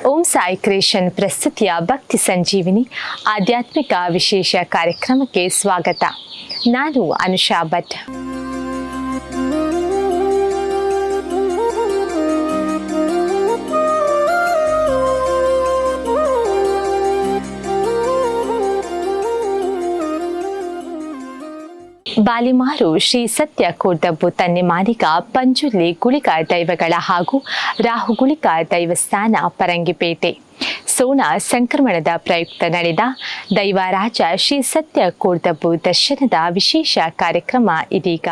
Om Sai creation ಪ್ರಸ್ತುತಿಯ ಭಕ್ತಿ ಸಂಜೀವಿನಿ ಆಧ್ಯಾತ್ಮಿಕ ವಿಶೇಷ ಕಾರ್ಯಕ್ರಮಕ್ಕೆ ಸ್ವಾಗತ. ನಾನು ಅನುಷಾ ಭಟ್. ಬಾಲಿಮಾರು ಶ್ರೀ ಸತ್ಯ ಕೋರ್ದಬ್ಬು ತನ್ನಿಮಾನಿಗ ಪಂಜುರ್ಲಿ ಗುಳಿಗ ದೈವಗಳ ಹಾಗೂ ರಾಹುಗುಳಿಗ ದೈವಸ್ಥಾನ ಪರಂಗಿಪೇಟೆ ಸೋಣ ಸಂಕ್ರಮಣದ ಪ್ರಯುಕ್ತ ನಡೆದ ದೈವರಾಜ ಶ್ರೀ ಸತ್ಯ ಕೋರ್ದಬ್ಬು ದರ್ಶನದ ವಿಶೇಷ ಕಾರ್ಯಕ್ರಮ ಇದೀಗ.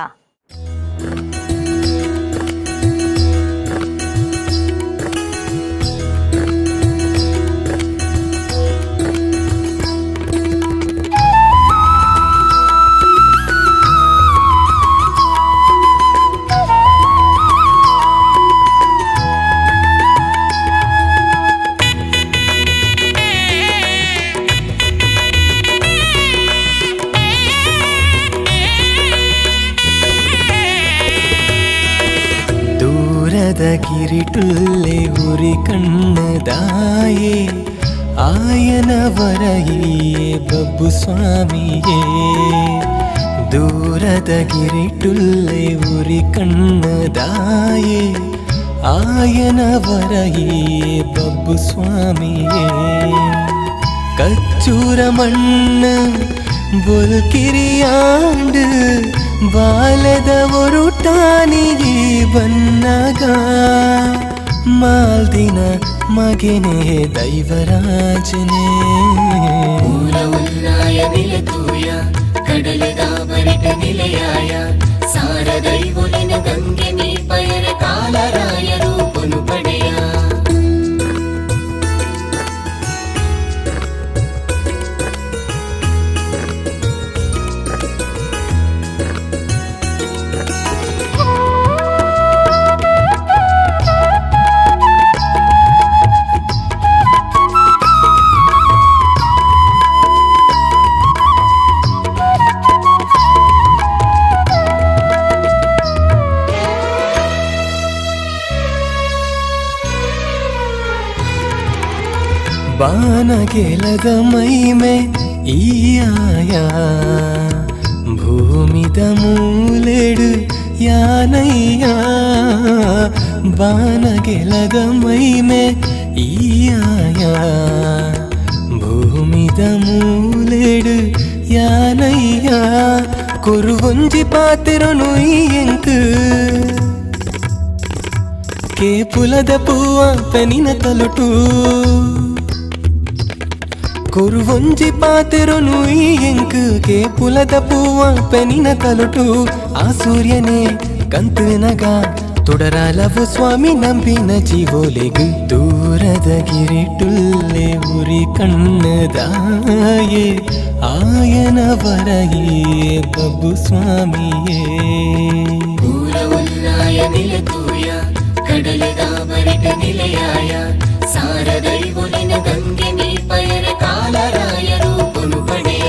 ದೂರದ ಕಿರಿಟುಲ್ಲೆ ಉರಿ ಕಣ್ಣದಾಯೇ ಆಯನ ವರಯಿಯೇ ಬಬ್ಬು ಸ್ವಾಮಿಯೇ. ದೂರದ ಗಿರಿಟುಲ್ಲೆ ಉರಿ ಕಣ್ಣದಾಯೇ ಆಯನ ವರಯಿಯೇ ಬಬ್ಬು ಸ್ವಾಮಿಯೇ. ಕಚ್ಚೂರ ಮಣ್ಣು ಬೊಲ್ಕಿರಿಯಾಂಡು ಬಾಲದ ಒರುಟಾನಿಗೆ ಬನ್ನಗ ಮಾಲ್ದಿನ ಮಗನೇ ದೈವರಾಜನೇ. ಮೂಲ ಉಲ್ಲಾಯ ನಿಲತೂಯ ಕಡಲದ ಬರಿಟ ನಿಲಯಾಯ ಸಾರ ದೈವೊಲಿನ ಗಂಗೆ ನೀ ಪಯರ ಕಾಲರಾಯ ರೂಪುನು ಪಡೆಯ. ಬಾನಗೆಲದ ಮೈಮೆ ಈಯಾಯ ಭೂಮಿದ ಮೂಲೆಡು ಯಾನಯ್ಯ. ಬಾನಗೆಲದ ಮೈಮೆ ಈಯಾಯ ಭೂಮಿದ ಮೂಲೆಡು ಯಾನಯ್ಯ. ಕೊರುವೊಂಜಿ ಪಾತೆರನು ಎಂಕು ಕೇಪುಲದ ಪೂವ ಪೆನಿನ ತಲುಟು. ಕೊರುವೊಂಜಿ ಪಾತೆರನು ಎಂಕ್ ಕೇಪುಲದ ಪೂವ ಪೆನಿನ ತಲುಟು. ಆ ಸೂರ್ಯನೇ ಕಂತುನಗ ತೊಡರಾಲವು ಸ್ವಾಮಿ ನಂಬಿನ ಜೀವೋಲೆಗು. ದೂರದ ಗಿರಿಟುಲ್ಲೆ ಉರಿ ಕಣ್ಣದಾಯೇ ಆಯನ ವರಯೇ ಬಬ್ಬು ಸ್ವಾಮಿಯೇ. ಮೂಲ ಉಲ್ಲಾಯ ನಿಲತೂಯ ಕಡಲದ ಬರಿಟ ನಿಲಯಾಯ ಸಾರ ದೈವೊಲಿನ ಗಂಗೆ ನೀ ಪಯರ ಕಾಲರಾಯ ರೂಪುನು ಪಡೆಯ.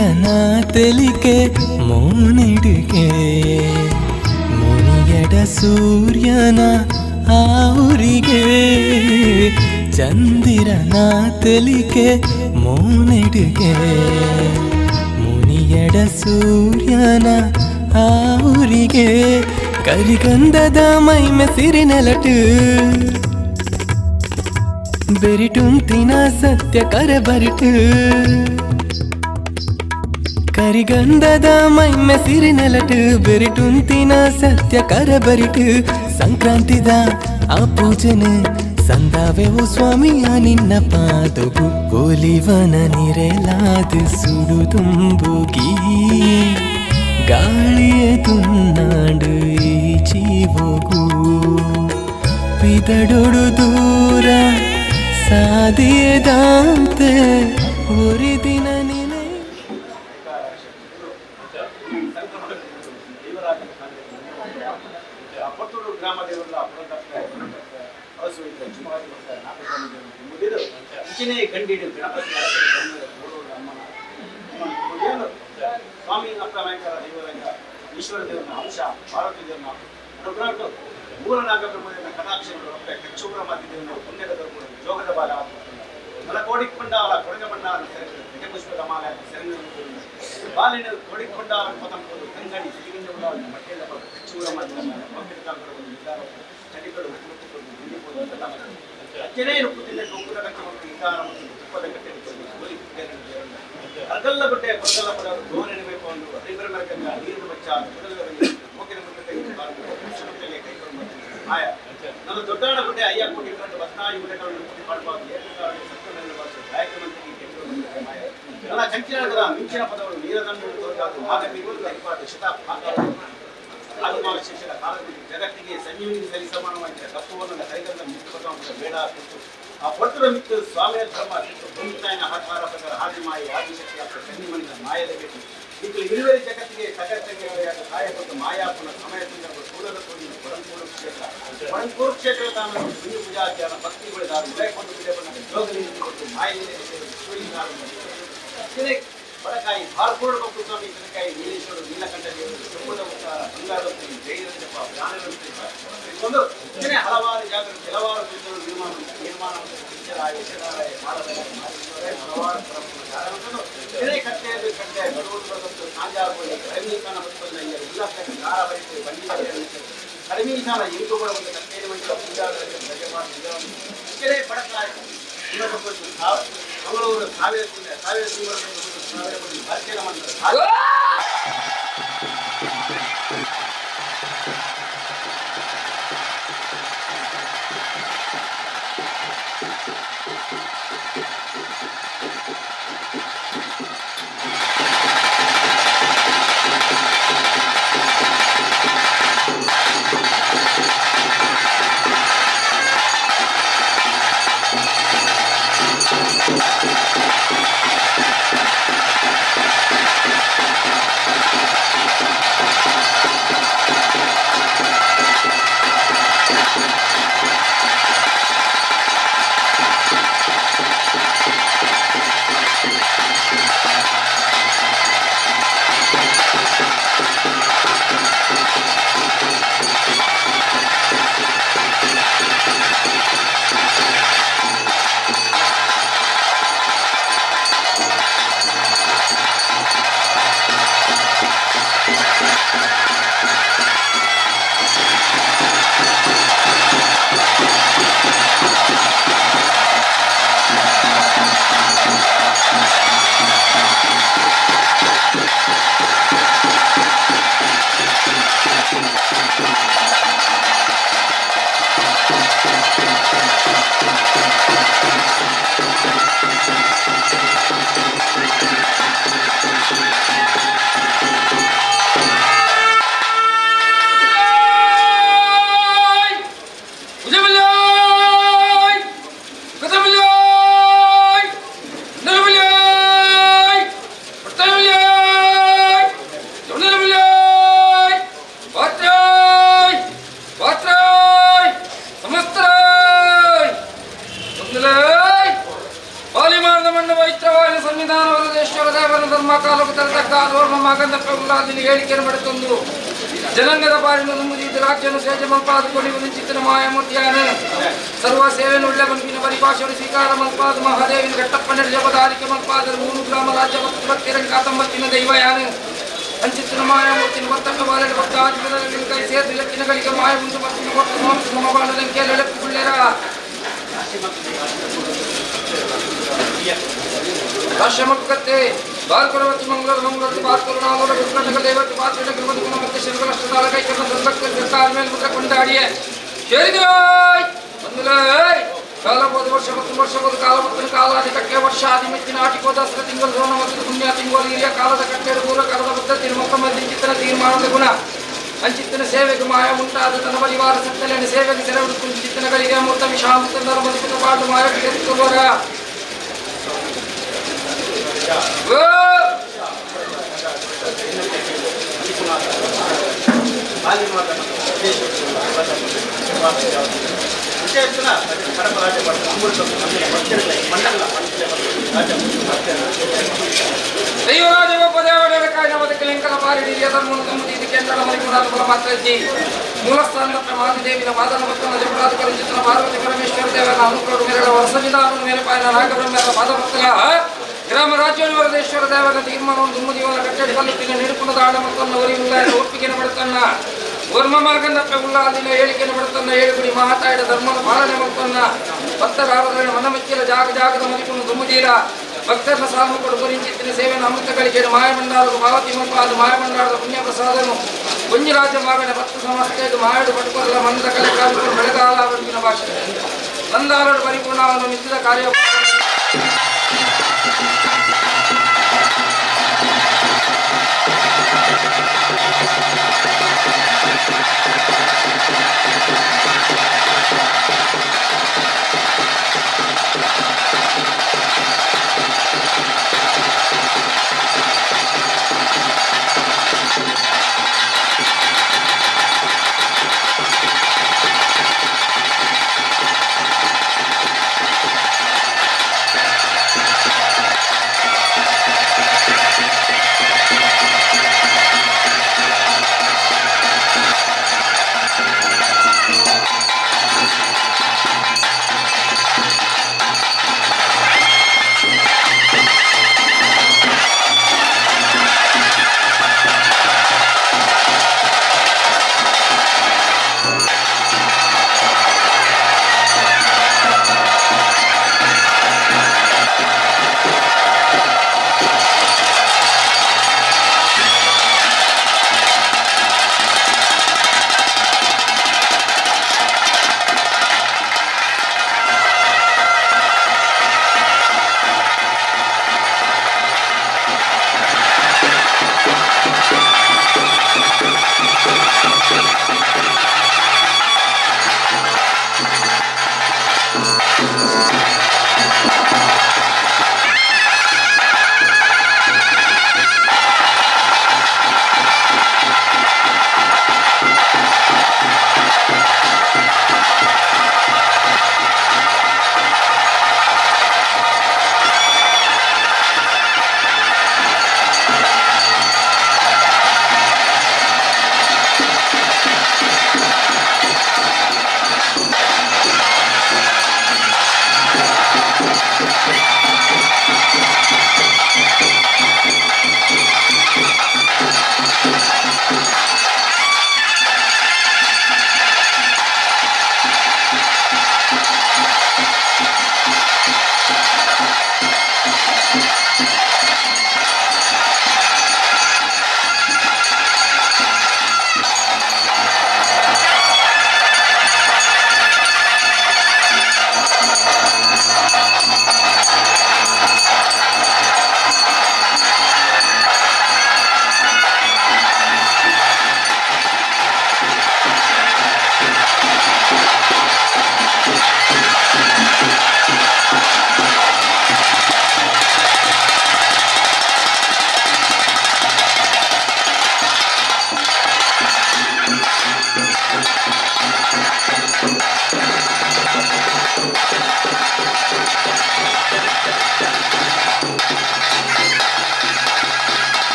ಚಂದಿರನ ತೆಲಿಕೆ ಮೋನೆಡುಗೆ ಮುನಿಯಡ ಸೂರ್ಯನ ಆವುರಿಗೆ ಚಂದಿರನ ತೆಲಿಕೆ ಮೋನೆಡುಗೆ ಮುನಿಯಡ ಸೂರ್ಯನ ಆವುರಿಗೆ ಕರಿಗಂಧದ ಮೈಮೆ ಸಿರಿನೆಲಟು ಬೆರಿಟುಂತಿನ ಸತ್ಯ ಕರಬರಿಟು ಕರಿಗಂಧದ ಮೈಮೆ ಸಿರಿನೆಲಟು ಬೆರಿಟುಂತಿನ ಸತ್ಯ ಕರಬರಿಟು ಸಂಕ್ರಾಂತಿದ ಆ ಪೂಜನೆ ಸಂದಾವೆವು ಸ್ವಾಮಿಯ ನಿನ್ನ ಪಾದಗು ಒಲಿವನ ನಿರೆಲಾದ ಸುಡುದುಂಬುಗಿ ಗಾಳಿಯ ತುನ್ನಾಡು ಈ ಜೀವಗೂ ಪಿದಡೊಡು ದೂರ ಸಾದಿಯದಾಂತೆ ஒரு ದಿನ ನಿನೆ ಕೊತ್ತೂರು ಗ್ರಾಮ ದೇವರ ಇಂಚಿನೇ ಗಂಡಿಡು ಗಣಪತಿ ಅಮ್ಮನ ಸ್ವಾಮಿ ಅಪ್ಪನಾಯಕರ ದೇವರಂಗ ಈಶ್ವರ ದೇವನ ಅಂಶ ಪಾರ್ವತಿ ದೇವನ ಅನುಗ್ರಹ ಮೂಲ ನಾಗಬ್ರಹ್ಮದೇವನ ಕಟಾಕ್ಷಗಳು ಅಪ್ಪೆ ಕಚ್ಚೂರ ಮಾತಿ ದೇವನ ಪುಣ್ಯದ ದರ್ಪಣ ಜೋಗದ ಬಾಲ ಮಲಕೋಡಿಕೊಂಡಾಲ ಕೊಡಗಬಂಡಾಲ ಪುಷ್ಪದ ಮಾಲೆ ಸೆರೆಂಗ ಬಾಲಿನ ಕೊಡಿಕೊಂಡಾಲ ಪತಂಪುದು ಕಂಗಣಿ ಸಿರಿಗಿಂಜ ಮಟ್ಟೆಲ್ಲ ಕಚ್ಚೂರ ಮಾತಿ ಚಂಡಿಗಳು ಅಜ್ಜನೇ ನುಪ್ಪುತ್ತಿಲ್ಲ ಟೊಂಕುದ ಕಚ್ಚ ಮತ್ತು ಇಕಾರ ಮತ್ತು ತುಪ್ಪದ ಕಟ್ಟೆ ಅರ್ಗಲ್ಲ ಗುಡ್ಡೆ ಕೊರಗಲ್ಲ ಪಡ ದೋರಣೆ ಬೇಕು ಅಂದು ಹರಿಬರ ಮರಕಂಗ ನೀರು ಬಚ್ಚ ಕುಡಲ ಮೋಕಿನ ಮುಟ್ಟೆ ಕೈಕೊಂಡು ಆಯ ನನ್ನ ದೊಡ್ಡಾಡ ಗುಡ್ಡೆ ಅಯ್ಯ ಕೋಟಿ ಕಂಡು ಬಸ್ನಾಯಿ ಗುಡ್ಡೆಗಳನ್ನು ಕೋಟಿ ಪಾಡಬಾರದು ಏಕಕಾರಣ ಸತ್ಯನೆಲ್ಲ ಭಾಷೆ ಗಾಯಕ ಮಂತ್ರಿಗೆ ಕೆಟ್ಟು ಮಾಯ ನನ್ನ ಚಂಚಿನಾಡದ ಮಿಂಚಿನ ಪದಗಳು ನೀರದಂಡು ತೋಜಾದು ನಾಗಬೀರು ಕೈಪಾటు ಶತ ಆದಿಮಾವ ಶಿಷ್ಯರ ಕಾಲದಲ್ಲಿ ಜಗತ್ತಿಗೆ ಸಂಜೀವಿನಿ ಸರಿಸಮಾನವಾಗಿದ್ದ ಕಪ್ಪುವರ್ಣದ ಕೈಗಂಧ ಮಿತ್ತು ಬೇಡ ಕೊಟ್ಟು ಆ ಪೊಟ್ಟರ ಮಿತ್ತು ಸ್ವಾಮಿಯ ಧರ್ಮ ಸಿಟ್ಟು ಭೂಮಿತಾಯಿನ ಆಧಾರ ಪ್ರಕಾರ ಆದಿಮಾಯಿ ಆದಿಶಕ್ತಿ ಅಪ್ಪ ಕನ್ನಿಮನಿದ ಮಾಯದ ಭೇಟಿ ಈಗಲೂ ಇರುವರಿ ಜಗತ್ತಿಗೆ ಸಗತ್ತಗೆ ಸಹಾಯ ಕೊಟ್ಟು ಮಾಯಾಪುನ ಸಮಯ ಸಂದರ್ಭ ಸೂಲದ ತೋಡಿನ ಕೊಡಂಕೂರು ಕ್ಷೇತ್ರ ಕೊಡಂಕೂರು ಕ್ಷೇತ್ರ ತಾನು ಪುಣ್ಯ ಪೂಜಾಚಾರ ಭಕ್ತಿಗಳಿದಾರು ಉದಯಕೊಂಡು ಬಿಡೆ ಬಣ್ಣದ ಜೋಗಲಿಂದ ಕೊಟ್ಟು ಮಾಯೆಯಲ್ಲಿ ಬಡಕಾಯಿ ಭಾರಪೂರ್ಣ ಭಕ್ತ ಸ್ವಾಮಿ ತನಕಾಯಿ ನೀಲೇಶ್ವರ ನೀಲಕಂಠ ದೇವರು ಶಂಭುದ ಉತ್ತಾರ ಬಂಗಾರದ ಜೈರಂಜಪ್ಪ ಜ್ಞಾನವಂತ ಒಂದು ಹಲವಾರು ಜಾಗೃತಿ ಕೆಲವಾರು ತೀರ್ಥಗಳು ನಿರ್ಮಾಣ ನಿರ್ಮಾಣ ಯಶರಾಯ ಮಾಲರಾಯ ಮಾರೇಶ್ವರ ಹಲವಾರು ಪರಮ ಕಟ್ಟೆ ಕಟ್ಟೆ ಬಡವರು ಬಡವಂತು ಸಾಂಜಾಗೋಳಿ ಕಡಿಮೆ ಬತ್ತಲ್ಲ ಉಲ್ಲಾಸ ಕಾರ ಬರಿತು ಬಂಡಿ ಕಡಿಮೆ ಸಾಲ ಇಂದು ಕೂಡ ಒಂದು ಕಟ್ಟೆ ಮಂಜ ಪೂಜಾ ಬಡಕಾಯಿ ಮಂಗಳೂರು ಸಾವಿರ ಸಾವಿರ ಸಾವಿರ ಭಾರತೀಯ ಮಂಡಲ. ಧರ್ಮ ಕಾಲಕ್ಕೆ ತರತಕ್ಕ ಧರ್ಮ ಮಾಗಂದಪ್ಪ ಉಲ್ಲಾದಿನ ಹೇಳಿಕೆಯನ್ನು ಪಡೆತಂದು ಜನಾಂಗದ ಬಾರಿನ ನುಂಗುದಿದ್ದು ರಾಜ್ಯನು ಸೇಜ ಮಲ್ಪಾದ ಕೊಡಿ ಚಿತ್ತನ ಮಾಯಮೂರ್ತಿಯಾನ ಸರ್ವ ಸೇವೆಯನ್ನು ಉಳ್ಳ ಬಂಪಿನ ಪರಿಭಾಷೆಯನ್ನು ಸ್ವೀಕಾರ ಮಲ್ಪಾದ ಮಹಾದೇವಿನ ಘಟ್ಟಪ್ಪನ ಜಪದಾರಿಕೆ ಮಲ್ಪಾದ ಮೂರು ಗ್ರಾಮ ರಾಜ್ಯ ಭಕ್ತಿರಂಗ ಕಾತಂಬತ್ತಿನ ದೈವಯಾನ ಅಂಚಿತ್ತಿನ ಮಾಯಮೂರ್ತಿನ ಭಕ್ತಕ್ಕ ಬಾಲಡಿ ಭಕ್ತ ಆದಿಪದರಲ್ಲಿ ಕೈ ಸೇರಿದ ಲೆಕ್ಕಿನಗಳಿಗೆ ಮಾಯ ಉಂಟು ಮತ್ತು ಕೊಟ್ಟು ಮಮಬಾಣದಂಕೆ ಲಡಕ್ಕುಳ್ಳೇರ ರಾಷ್ಟ್ರಮಕ್ಕತ್ತೆ ಬಾರ್ಕೊರವತಿ ಮಂಗಳೂರು ಮಂಗಳೂರು ಬಾರ್ಕೊರ ನಾಲ್ವರು ಗುರುಕಂಡಗಳ ದೇವತೆ ಬಾರ್ಕೊಡ ಗುರುಮದುಗುಣ ಮತ್ತೆ ಶಂಕರಷ್ಟದಾಳ ಕೈಕರ್ಣ ಸದ್ಭಕ್ತ ಸರ್ಕಾರ ಮೇಲೆ ಮುದ್ರ ಕೊಂಡಾಡಿಯೇ ಶೇರಿದಾಯ್ ಬಂದುಲಾಯ್ ಕಾಲಬೋಧ ವರ್ಷ ಮತ್ತು ವರ್ಷಬೋದು ಕಾಲಮತ್ತಿನ ಕಾಲಾದಿ ಕಟ್ಟೆ ವರ್ಷ ಆದಿ ಮೆಚ್ಚಿನ ಆಟಿಕೋದಾಸರ ತಿಂಗಳು ಸೋಣ ಮತ್ತು ಪುಣ್ಯ ತಿಂಗಳು ಹಿರಿಯ ಕಾಲದ ಕಟ್ಟೆಡು ಪೂರ್ವ ಕಾಲದ ಪದ್ಧತಿ ಮೊತ್ತಮಲ್ಲಿ ಚಿತ್ರ ತೀರ್ಮಾನದ ಗುಣ ಅಂಚಿತ್ತನ ಸೇವೆಗೆ ಮಾಯ ಉಂಟಾದ ತನ್ನ ಪರಿವಾರ ಸತ್ತಲೆಯನ್ನು ಸೇವೆಗೆ ಸೆರೆಹಿಡಿದು ಚಿತ್ತನಗಳಿಗೆ ಅಮೃತ ವಿಷಾಮೃತ ನರಮದಿಸಿದ ಪಾಡು ಮಾಯ ಸೇರಿಕೊಳ್ಳುವರ ಮೂಲಸ್ಥಾನದ ಮಾದಿದೇವಿನ ಮಾದನ ಭಕ್ತನ ಜಪರಾಧಿಕಾರಿ ಚಿತ್ರ ಪಾರ್ವತಿ ಪರಮೇಶ್ವರ ದೇವರ ಅನುಗ್ರಹ ಮೇರೆಗಳ ವರ್ಷವಿಧಾನ ಮೇರೆ ಪಾಯನ ನಾಗಬ್ರಹ್ಮರ ಪಾದಭಕ್ತರ ಗ್ರಾಮ ರಾಜ್ಯವರದೇಶ್ವರ ದೇವರ ತೀರ್ಮಾನವನ್ನು ದುಮ್ಮು ಜೀವನ ಕಟ್ಟಡಿ ಬಲ್ಲಿಟ್ಟಿನ ನಿಡುಪುಣದ ಆಡ ಮಕ್ಕಳನ್ನು ಒರಿಯುಲ್ಲ ಒಪ್ಪಿಗೆನ ಪಡುತ್ತನ್ನ ವರ್ಮ ಮಾರ್ಗಂದಪ್ಪ ಉಲ್ಲಾದಿನ ಹೇಳಿಕೆಯನ್ನು ಪಡುತ್ತನ್ನ ಏಳುಗುಡಿ ಮಹಾತಾಯದ ಧರ್ಮನ ಪಾಲನೆ ಮಕ್ಕಳನ್ನ ಭಕ್ತರ ಆರಾಧನೆ ಮನಮೆಚ್ಚಿನ ಜಾಗ ಜಾಗದ ಮದಿಪುಣ ದುಮ್ಮುದೀರ ಭಕ್ತರನ್ನ ಸಾಲು ಕೊಡು ಗುರಿಂಚಿತ್ತಿನ ಸೇವೆಯನ್ನು ಅಮೃತಗಳಿಗೆ ಮಾಯಮಂಡಾರದ ಪಾವತಿ ಮತ್ತು ಅದು ಮಾಯಮಂಡಾರದ ಪುಣ್ಯ ಪ್ರಸಾದನು ಕುಂಜರಾಜ ಮಾಗಣ ಭಕ್ತ ಸಮಸ್ತೆಗೆ ಮಾಯಡು ಪಟ್ಟುಕೊಲ್ಲ ಮಂದ ಕಲೆ ಕಾಲುಗಳು ಬೆಳಗಾಲ ಬಂದಿನ ಭಾಷೆ ನಂದಾರಡು ಪರಿಪೂರ್ಣವನ್ನು ಮಿತ್ತಿದ ಕಾರ್ಯ.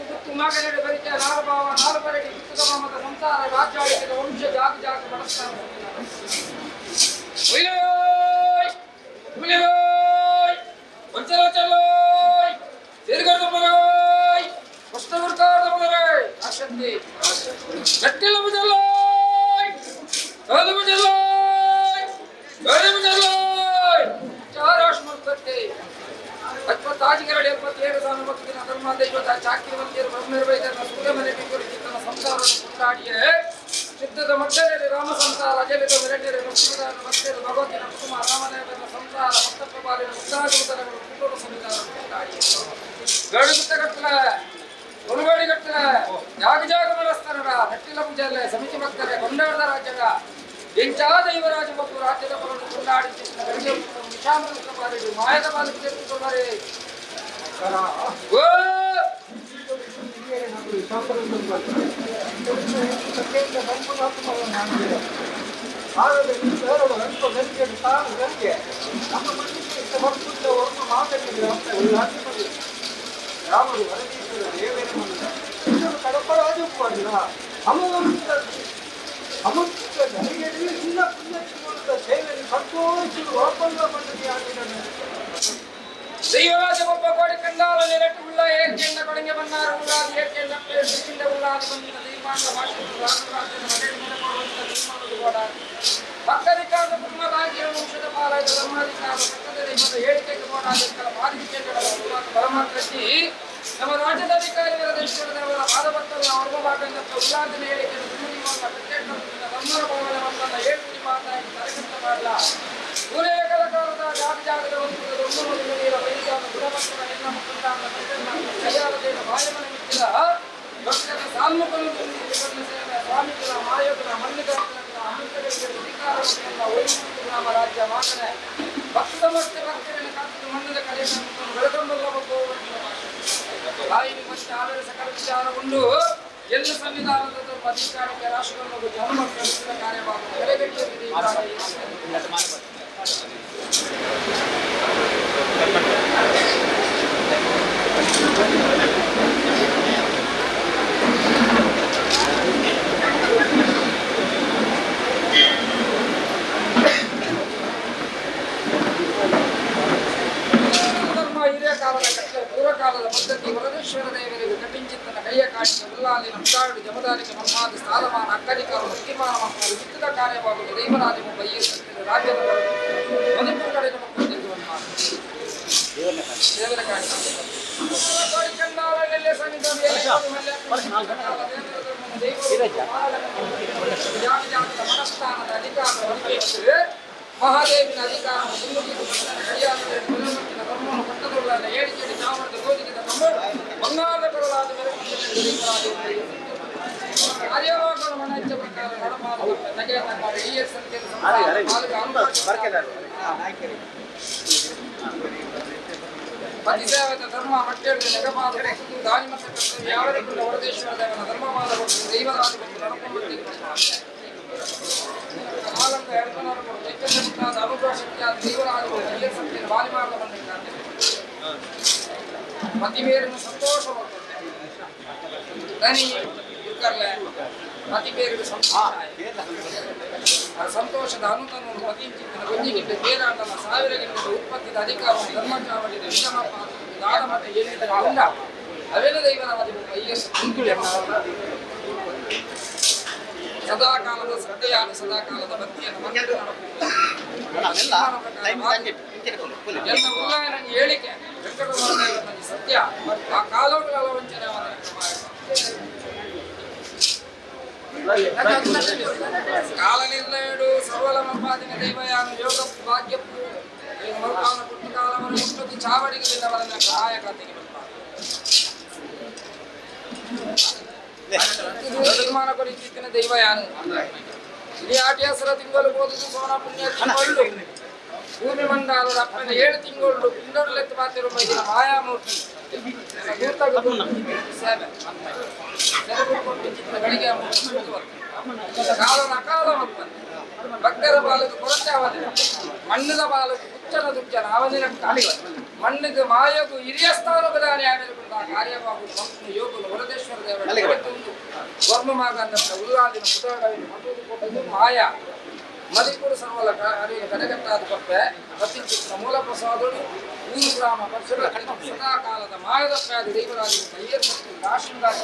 ಗುತ್ತು ಮಗನೆಡೆ ಬರಿಕೆ ನಾಲ್ಭಾವ ನಾಲ್ಬರಡಿ ಗುತ್ತದ ಮಾಮದ ಸಂಸಾರ ರಾಜ್ಯಾಳಿಕೆದ ವಂಶ ಜಾಗ ಜಾಗ ಬಡಸ್ತಾನ ಹುಲಿಯೋಯ್ ಹುಲಿಯೋಯ್ ಒಂಚಲ ಚಲ್ಲೋಯ್ ತಿರುಗರ್ದ ಕೃಷ್ಣ ಗುರುತಾರ್ದ ಅಶಕ್ತಿ ಗಟ್ಟಿಲ ಬಜಲ್ಲೋಯ್ ಕಾಲು ಬಜಲ್ಲೋಯ್ ಗಾಳಿ ಬಜಲ್ಲೋಯ್ ಚಾರಾಶ್ಮರ್ತಕ್ಕೆ ಅಶ್ವತ್ಥಾಜಿಗರಡಿ 77 ಸಾನು ಭಕ್ತಿನ ಧರ್ಮಾದೇಶ್ವತ ಚಾಕ್ರವರ್ತಿಯರು ಬ್ರಹ್ಮರ್ವೈದ್ಯರ ಸೂರ್ಯಮನೆ ಬಿಗುರಿಚಿತ್ತನ ಸಂಸಾರವನ್ನು ಕೊಂಡಾಡಿಯೇ ಚಿತ್ತದ ಮಧ್ಯದಲ್ಲಿ ರಾಮ ಸಂಸಾರ ಅಜಲಿತ ಮಿರಟೆರೆ ಮುಕ್ತಿದಾನ ಭಕ್ತರು ಭಗವತಿನ ಕುಟುಂಬ ರಾಮದೇವನ ಸಂಸಾರ ಭಕ್ತ ಪ್ರಭಾವಿನ ಮುಕ್ತಾಗುತರಗಳು ಕುಟುಂಬ ಸಂವಿಧಾನ ಕೊಂಡಾಡಿಯೇ ಗಡುಗುತ್ತ ಕಟ್ಟಲ ಕೊಲುಗಾಡಿ ಕಟ್ಟಲ ಜಾಗ ಜಾಗ ಮನಸ್ತಾನಡ ನಟ್ಟಿಲ ಪೂಜೆಯಲ್ಲೇ ಸಮಿತಿ ಭಕ್ತರೇ ಕೊಂಡಾಡದ ರಾಜ್ಯದ ಎಂಚಾ ದೈವರಾಜ ಬಪ್ಪು ರಾಜ್ಯದ ಬಲವನ್ನು ಕೊಂಡಾಡಿ ಚಿತ್ತಿನ ಗಡಿಗೆ ವಿಶಾಂತ ಬಾರಿ ಮಾಯದ ಬಾಲಿಗೆ ಸೇರಿಸಿಕೊಳ್ಳಾರೆ. ಓ ದೈವರಾಜ ಒಬ್ಬ ಕೋಡಿ ಕಂಡಾಲ ನಿರಟ್ಟು ಉಳ್ಳ ಏರ್ಕೆಂಡ ಕೊಡಂಗೆ ಬನ್ನಾರ ಉಳ್ಳಾದ ಏರ್ಕೆಂಡ ಸಿಕ್ಕಿಂದ ಉಳ್ಳಾದ ಬಂದಿನ ದೈವಾಂಗ ಭಾಷೆಯನ್ನು ರಾಮರಾಜ್ಯದ ಮನೆಯ ಮೇಲೆ ಮಾಡುವಂತ ತೀರ್ಮಾನದ ಗೋಡ ಭಕ್ತಧಿಕಾರದ ಕುಟುಂಬದಾಗಿಯ ವಂಶದ ಪಾಲಾಯ್ದ ಧರ್ಮಾಧಿಕಾರ ಪಕ್ಕದ ದೈವದ ಹೇಳಿಕೆಗೆ ಗೋಡಾದ ಬಾಧಿಕೆಗಳ ಬಲಮಾತ್ರಸಿ ನಮ್ಮ ರಾಜ್ಯದ ಅಧಿಕಾರಿಗಳ ದೇಶದವರ ಪಾದಭಕ್ತರ ಹೊರಭಾಗದಿಂದ ಉಲ್ಲಾದಿನ ಹೇಳಿಕೆಯನ್ನು ದುರ್ನಿವಾಸ ಧರ್ಮರ ಭಾವನೆ ಮಂದನ ಏಳು ಮಾತಾಗಿ ತರಗತ ಮಾಡಲ ಸೂರ್ಯಕಲ ಕಾಲದ ಜಾಗ ಜಾಗದ ಒಂದು ದೊಡ್ಡ ನೀರ ವೈದ್ಯಾನ ಗುಣಮಟ್ಟದ ಹೆಣ್ಣ ಮುಖಂಡಾನ ಕೈಯಾಲದೇನ ಬಾಯಮನ ಮಿಕ್ಕಿದ ಭಕ್ತರ ಸಾಲ್ಮುಖನು ಸೇವೆ ಸ್ವಾಮಿಗಳ ಮಾಯೋಗನ ಮಣ್ಣಿಗಳ ಅಮೃತಗಳಿಗೆ ಅಧಿಕಾರ ಗ್ರಾಮ ರಾಜ್ಯ ಮಾತನೆ ಭಕ್ತ ಮತ್ತೆ ಭಕ್ತರನ್ನು ಕಾತದ ಮಣ್ಣದ ಕಲೆಯನ್ನು ಬೆಳಕೊಂಬಲ್ಲ ಬಾಯಿ ಮತ್ತೆ ಆವೇರ ಸಕಲ ವಿಚಾರಗೊಂಡು ಎಲ್ಲ ಸಂವಿಧಾನದ ಅಧಿಕಾರಕ್ಕೆ ರಾಷ್ಟ್ರವನ್ನು ಜನಮಕ್ಕಳ ಕಾರ್ಯವಾಗುವ ಬೆಲೆಗಟ್ಟಿಯಲ್ಲಿ ಧರ್ಮ ಹಿರಿಯ ಕಾಲದ ಕಟ್ಟಲೆ ಪೂರ್ವಕಾಲದ ಪದ್ಧತಿ ವರದೇಶ್ವರ ದೇವರಿಗೆ ಕಟಿಂಚಿತ್ತನ ಕೈಯ ಕಾಣಿಕೆ ಉಲ್ಲಾಲಿನ ಮುದ್ದಾಡು ಜಮದಾನಿಗೆ ಮಲ್ಮಾದಿ ಸ್ಥಾನಮಾನ ಅಕ್ಕಧಿಕಾರ ಮುಖ್ಯಮಾನ ಮಕ್ಕಳು ವಿತ್ತದ ಕಾರ್ಯವಾಗುವುದು ದೈವರಾಜ ಒಬ್ಬ ಈ ಸತ್ಯದ ರಾಜ್ಯದ ಮಧುಪುರ ಕಡೆಗೆ ಮಕ್ಕಳು ದೇವರ ಕಾಣಿಕೆ ಕೋಡಿ ಕಂಡಾಲನೆಲ್ಲೆ ಸನ್ನಿಧಾನ ಜಾಗ ಜಾಗದ ಮನಸ್ಥಾನದ ಅಧಿಕಾರ ಹೊರಬೇಕು ಮಹಾದೇವಿನ ಅಧಿಕಾರ ಧರ್ಮವನ್ನು ಪಟ್ಟದೊಳ್ಳ ಏಳಿಕೆಡಿ ಚಾಮರದ ಗೋಧಿಗಿದ ಕಂಬಳು ಬಂಗಾರದ ಕೊರಲಾದ ಕಾರ್ಯವಾಗಲು ಮನ ಇಚ್ಛೆ ಪ್ರಕಾರ ನಡಮಾದ ನಗೆಯ ಈ ಸತ್ಯದ ಸಂಸಾರ ಪತಿದೇವತ ಧರ್ಮ ಮಟ್ಟೆಯಲ್ಲಿ ನೆಗಮಾದ ದಾನಿ ಮತ್ತು ಕರ್ತವ್ಯ ಯಾವರಿಗೂ ವರದೇಶ್ವರ ದೇವನ ಧರ್ಮವಾದ ಕೊಟ್ಟು ದೈವರಾಜ ಮತ್ತು ನಡಕೊಂಬಂದಿಗೆ ಆಲಂದ ಎಡಪನರ ಚೈತನ್ಯ ಮುಕ್ತಾದ ಅನುಗ್ರಹ ಶಕ್ತಿಯಾದ ದೈವರಾಜ ಹಿರಿಯ ಸತ್ಯದ ಬಾಲಿಮಾರ್ಗ ಬಂದಿದ್ದಾನೆ ಪತಿ ಬೇರನ್ನು ಸಂತೋಷ தனி இருக்கர்ல ಪತಿ ಬೇರಿಗೆ ಸಂತೋಷ ಆ ಸಂತೋಷದ ಅನುತನು ಪತಿಂಚಿತ್ತಿನ ಒಂಜಿಗಿಂತ ಬೇರಾಂಡನ ಸಾವಿರಗಿಂತ ಉತ್ಪತ್ತಿದ ಅಧಿಕಾರ ಧರ್ಮಚಾವಳಿದ ವಿಷಮ ದಾದ ಮತ ಏನಿದೆ ಉಂಡ ಅವೆಲ್ಲ ದೈವರಾಜ ಸದಾ ಕಾಲದ ಶ್ರದ್ಧೆಯಾದ ಸದಾ ಕಾಲದ ಭಕ್ತಿಯನ್ನು ಎಲ್ಲ ಉಲ್ಲಾಯನ ಹೇಳಿಕೆ ವೆಂಕಟರಮಣ ಸತ್ಯ ಆ ಕಾಲೋಟಗಳ ವಂಚನೆ ಕಾಲ ನಿರ್ಣಯಡು ಸರ್ವಲ ಮಲ್ಪಾದಿನ ದೈವಯಾನ ಯೋಗ ಭಾಗ್ಯಪ್ಪು ಮಲ್ಪಾನ ಪುಟ್ಟು ಕಾಲವನ್ನು ಮುಟ್ಟುತ್ತಿ ಚಾವಡಿಗೆ ಬಿದ್ದವರನ್ನ ಸಹಾಯಕತೆಗೆ ತೀರ್ಮಾನ ಕೊರಿತಿತ್ತಿನ ದೈವಯಾನು ಇಡೀ ಆಟಿಯಾಸರ ತಿಂಗಳು ಬೋಧು ಸೋನ ಪುಣ್ಯ ತಿಂಗಳು ಭೂಮಿ ಮಂಡಲದ ಅಪ್ಪನ 7 ತಿಂಗಳು ಪಿಂಡೊಡ್ಲೆತ್ತು ಪಾತಿರುವ ಇದರ ಮಾಯಾಮೂರ್ತಿ ಸೇವೆ ಗಳಿಗೆ ಕಾಲನ ಅಕಾಲ ಮಲ್ಪಂದೆ ಭಕ್ತರ ಬಾಲಕ ಕೊರತೆ ಅವಧಿ ಮಣ್ಣದ ಬಾಲಕ ಹುಚ್ಚನ ದುಚ್ಚನ ಅವಧಿನ ಮಣ್ಣಿಗೆ ಮಾಯಗು ಹಿರಿಯ ಸ್ಥಾನದಾನಿ ಆಗಿರకుండా ಕಾರ್ಯವಾಗು ಸಂಪೂರ್ಣ ಯೋಗನು ವರದೇಶ್ವರ ದೇವರ ವರ್ಮ ಮಾಗಂತ ಉಲ್ಲಾದಿನ ಪುಟಗಳನ್ನು ಮತ್ತೊಂದು ಕೊಟ್ಟದ್ದು ಮಾಯ ಮದಿಕೂರು ಸರ್ವಲ ಅರಿವಿನ ಕಡೆಗಟ್ಟಾದ ಕೊಪ್ಪೆ ಪ್ರತಿಷ್ಠಿತ ಮೂಲ ಪ್ರಸಾದಗಳು ಊರು ಗ್ರಾಮ ಪರಿಸರ ಸದಾ ಕಾಲದ ಮಾಯದ ಪ್ಯಾದ ದೇವರಾಜನ ಕೈಯರ್ ಮತ್ತು ರಾಶಿಂದಾಸ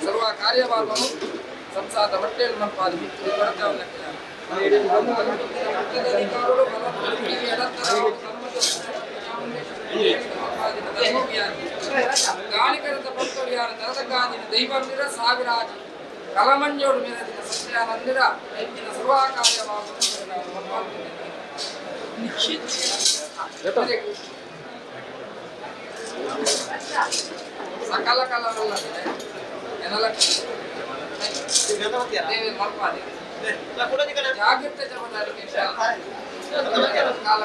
ಸರ್ವ ಕಾರ್ಯಭಾರವನ್ನು ಸಂಸಾರದ ಹೊಟ್ಟೆಯಲ್ಲಿ ಮನ್ಪಾದ ಬಿತ್ತು ಕೊರತೆ ಗಾಳಿಕರದ ಭಕ್ತರು ತರದಗಾದಿನ ದೈವಂದಿರ ಸಾವಿರಾಜಿ ಕಲಮಂಜೋಡು ಮೇಲದಿನ ಸತ್ಯಾನಂದಿರ ಹೆಚ್ಚಿನ ಸರ್ವ ಕಾರ್ಯವಾಗುವುದು ಸಕಲ ಕಲವಲ್ಲದೆ ದೇವಿ ಮಲ್ಪಾದೆ ಜಾಗೃತ ಜವಾಬ್ದಾರಿಗೆ ಕಾಲ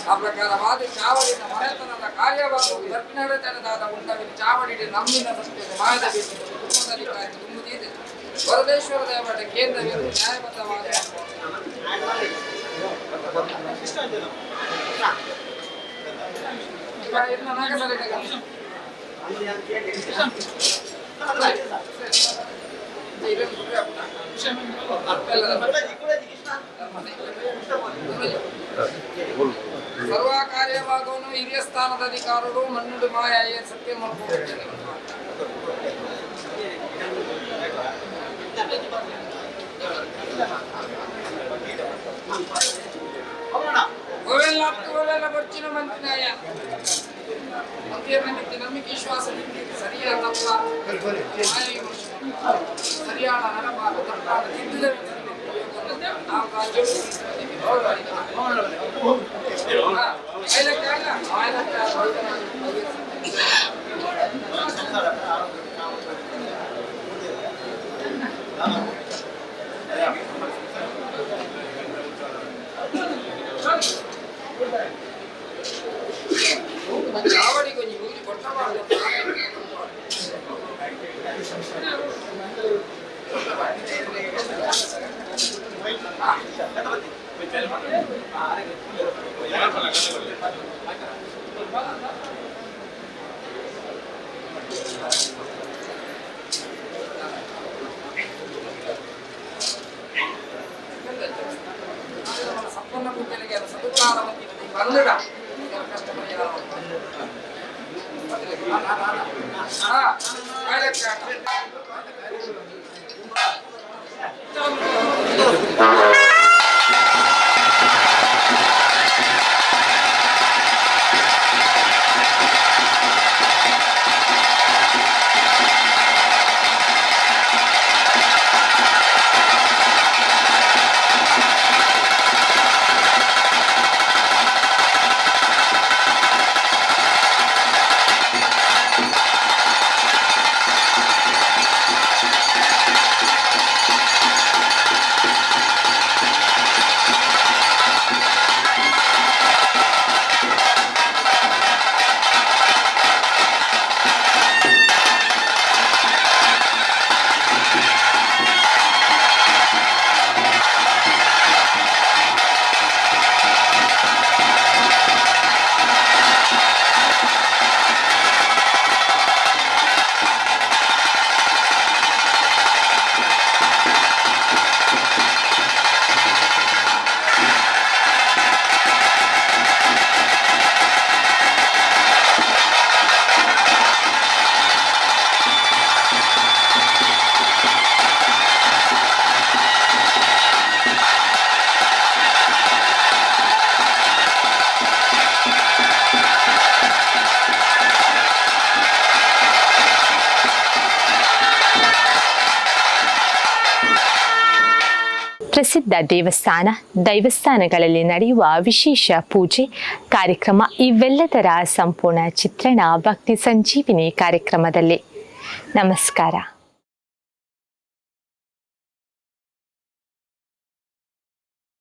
ಆ ಪ್ರಕಾರವಾದ ಚಾವಡಿನ ಮನೆತನದ ಕಾರ್ಯವಾಗುವುದು ಗರ್ಭಿಣತನದಾದ ಉಂಡವಿನ ಚಾವಡಿ ನಮ್ಮಿನ ಸತ್ಯದ ಮಾಯದ ಕುಟುಂಬದಲ್ಲಿ ತುಂಬುದಿದೆ ವರದೇಶ್ವರ ದೇವರ ಕೇಂದ್ರವಿರು ನ್ಯಾಯಬದ್ಧವಾದ ಸರ್ವ ಕಾರ್ಯವಾಗವನು ಹಿರಿಯ ಸ್ಥಾನದ ಅಧಿಕಾರರು ಮಣ್ಣು ಮಾಯ ಸತ್ಯ ಮಾಡ್ಕೊಂಡು ಅವೆಲ್ಲ ಬರ್ಚಿನ ಮಂತ್ರಿನಾಯ ನಂಬಿಕೆ ವಿಶ್ವಾಸ ಸರಿಯಾದ ಸರಿಯಾದ ನಡಪಾದ ತಪ್ಪಾದ ಚಾವಡಿ ಕೊಂಚ ಮೂಜಿ ಕೊಟ್ಟಬಾರ್ದು. ಸಂಪೂರ್ಣ ಪೂಜೆಗೆ ಸದುಕಾರ ಬಂದಡ ಕಷ್ಟ ಪರಿಹಾರ. ಪ್ರಸಿದ್ಧ ದೇವಸ್ಥಾನ ದೈವಸ್ಥಾನಗಳಲ್ಲಿ ನಡೆಯುವ ವಿಶೇಷ ಪೂಜೆ ಕಾರ್ಯಕ್ರಮ ಇವೆಲ್ಲದರ ಸಂಪೂರ್ಣ ಚಿತ್ರಣ ಭಕ್ತಿ ಸಂಜೀವಿನಿ ಕಾರ್ಯಕ್ರಮದಲ್ಲಿ. ನಮಸ್ಕಾರ.